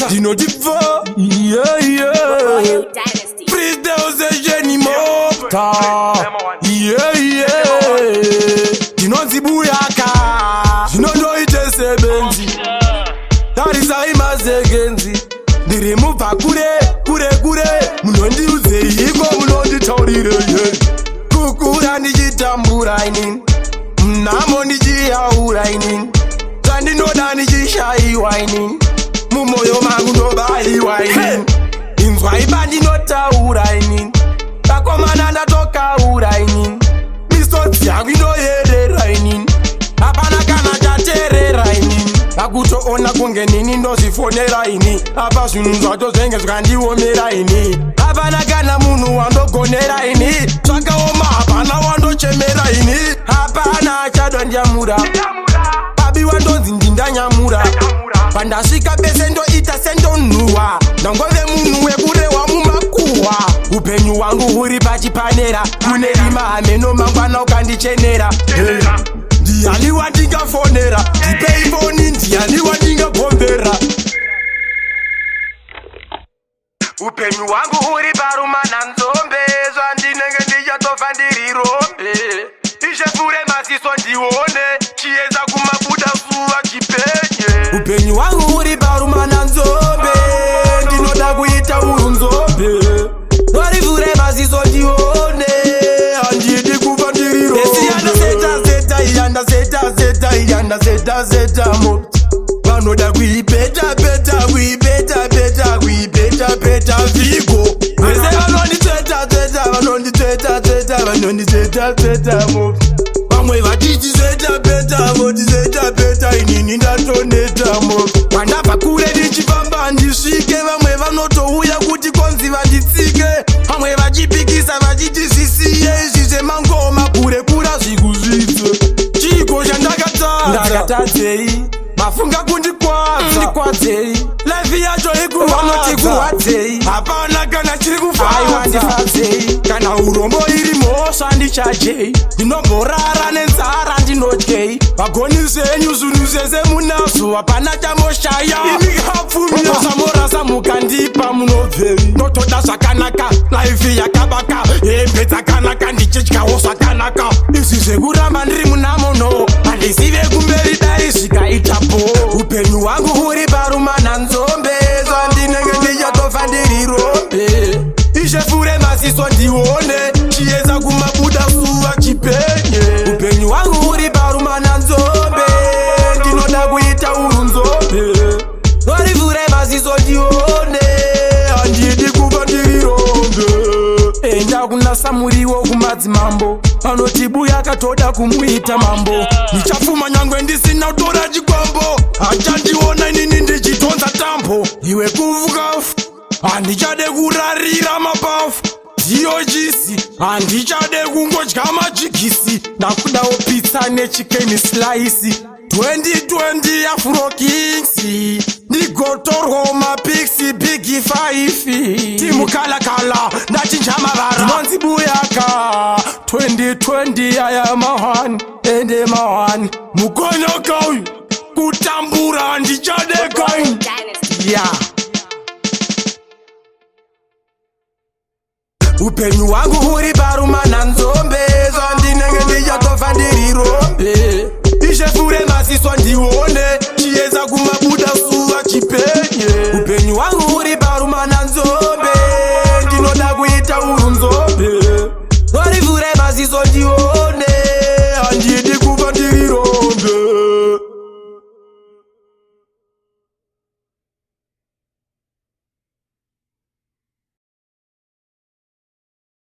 Ndinoti pfo, yeah, yeah. Royal Dynasty. Freestyle session mopta, yeah. Ndinonzi Buyaka, zvinondoite sebenzi. Tarisai masegenzi, ndiri mubva kure kure kure. Munondiudzeiko, munonditaurirei? Kukura ndichitambura inini, nhamo ndichiyaura inini, zvandinoda ndichishayiwa inini, mumwoyo mangu ndobayiwa inini. Inzwai pandinotaura inini, vakomana, ndatokaura inini, misodzi yangu inoyerera inini, hapana kana chateerera inini. Vakutoona kunge nini ndozvifonera ini, apa zvinhu zvacho zvenge zvakandiomera ini. Hapana kana munhu wandogonera ini, zvakaoma, hapana wandochemera ini, hapana achadondyamura. Pabiwa ndonzi ndindanyamura, pandasvika pese ndoita sendonhuhwa, ndangove munhu wekurehwa mumakuhwa. Upenyu hwangu huri pachipanera, kune rima, hameno mangwana ukandichenera. Hey. Ndiani wandingafonera? Ndipei foni, ndiani wandingagombera? Upenyu hwangu huri parumana nzombe, zvandinenge ndichatofa ndiri rombe. Ishe, vhure maziso ndione chiedza, kumabuda zuva chipenye. Upenyu hwangu huri parumana nzombe, ndinoda kuita uru nzombe. Mwari, vhure maziso ndione, handidi kufa ndiri rombe. Seta seta iyanda, seta seta iyanda, seta seta mo. Vanoda kuipeta peta, kuipeta peta, kuipeta peta vhigo. Vese vanonditsveta tsveta, vanonditsveta tsveta, vanonditsveta tsveta mo. Vamwe vachiti sveta peta, voti sveta peta, inini ndatoneta mo. Pandabva kure ndichifamba ndisvike, vamwe vanotouya kuti konzi vanditsike, vamwe vachipikisa vachiti zvisiye izvi zvemangoma, kure kura zvikuzvidze. Chiko chandakatadza? Ndakatadzei? Mafunga kundikwadza, ndikwadzei? Life yacho ikurwadza, kurwadzei? Hapana kana chiri kufaiwa, ndifadzei. Kana urombo iri mhosva, ndichajei? Ndinomborara nenzara, ndinodyei? Vagoni zvenyu, zvinhu zvese munazvo, hapana chamoshaya. Imi kapfumiosamorasa, mukandipa munobvei? Ndotoda zvakanaka, life yakabaka, hembe dzakanaka, ndichidyawo zvakanaka. Izvi zvekuramba ndiri munamono, handizive kumberi, dai zvikaitapo. Upenyu hwangu huri parumana nzombe, zvandinenge ndichatofa ndiri rombe. Ishe, vhure maziso ndione chiedza, kumabuda zuva chipenye. Upenyu hwangu huri parumana nzombe, ndinoda kuita uru nzombe. Mwari, vhure maziso ndione, handidi kuva ndiri rombe. Enda kuna samuriwo kumadzimambo, vanoti Buya akatoda kumuita mambo. Ndichafuma nyangwe ndisina kutora chikwambo, achandiona inini ndichitonza tambo. Iwe kuvukafu, handichade kurarira mapafu ndiyo chisi, handichade kungodya majigisi, ndakudawo pizza nechicken slice. 2020 Afro Kings, ndigotorwawo mapics, big 5 timukalakala, ndachinja mavara. Ndinonzi Buyaka, 2020 aya mahani ende mahani mukonyoka uyu, kutambura handichadeka. Royal Dynasty. Yeah. Upenyu hwangu huri parumana nzombe, zvandinenge ndichatofa ndiri rombe. Ishe, vhure maziso ndione.